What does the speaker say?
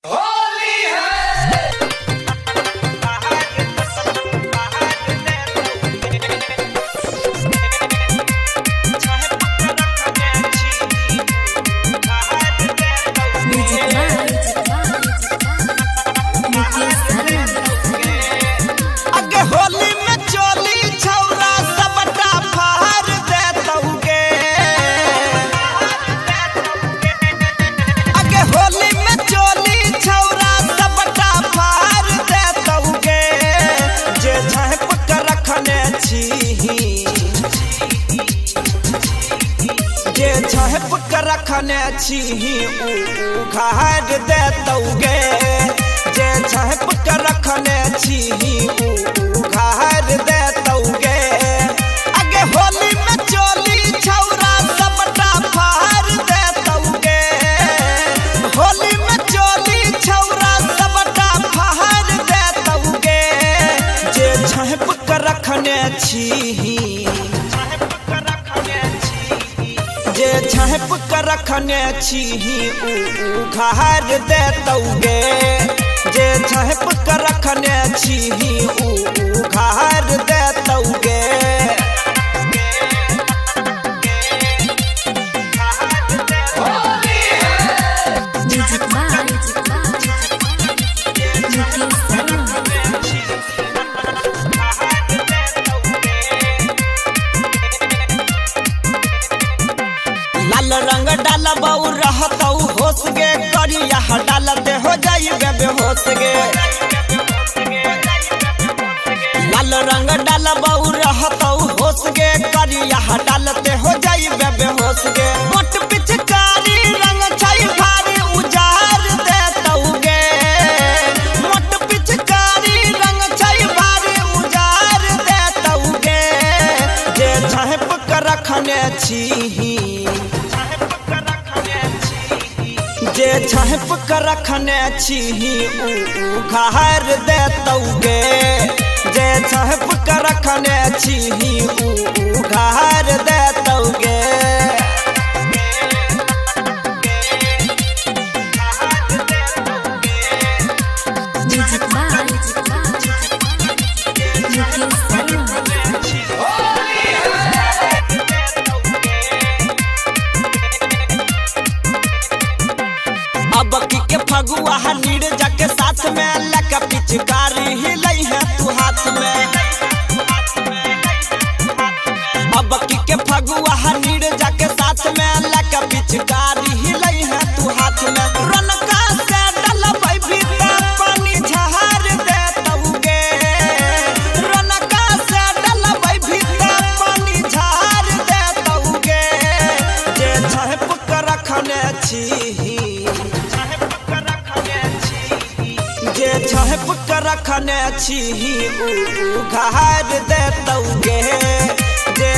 अगे होली में चोली छौरा सबटा फाड़ देतौगे। अगे होली में चोली छौरा सबटा फाड़ देतौगे। जे झाँप के रखने छीही, जे झाँप के रखने छीही उ उखाड़ देतौगे। जे झाँप के रखने छीही उ उखाड़ देतौगे। अगे होली में चोली छौरा सबटा फाड़ देतौगे। होली में चोली छौरा सबटा फाड़ देतौगे। जे झाँप के रखने छीही, जे झाँप के रखने छीही उ उखाड़ देतौगे। जे झाँप के रखने छीही उ उखाड़ देतौगे। Music by Mukesh Sharma. लाल रंग डालबऊ रहतौ होश गे, करिया डाल दे हो जाइबे बेहोश गे। लाल रंग डालबऊ रहतौ होश गे, करिया डाल दे हो जाइबे बेहोश गे। मोट पिचकारी रंग छई भारी उजार देतौ गे। मोट पिचकारी रंग छई भारी उजार देतौ गे। जे झाँप के रखने छीही, जे झाँप के रखने छीही उ उखाड़ देतौगे। जे झाँप के रखने छीही उ उखाड़ देतौगे। Music by Mukesh Sharma. अब की के फगुआ नीरजा के साथ में लका पिचकारी हिलई है तू हाथ में। अब की के फगुआ नीरजा के साथ में लका पिचकारी हिलई है तू हाथ में। रनका से डलबै भीतर पानी झार देतौगे। रनका से डलबै भीतर पानी झार देतौगे। जे झाँप के रखने छीही, जे झाँप के रखने छीही उ उखाड़ देतौगे। जे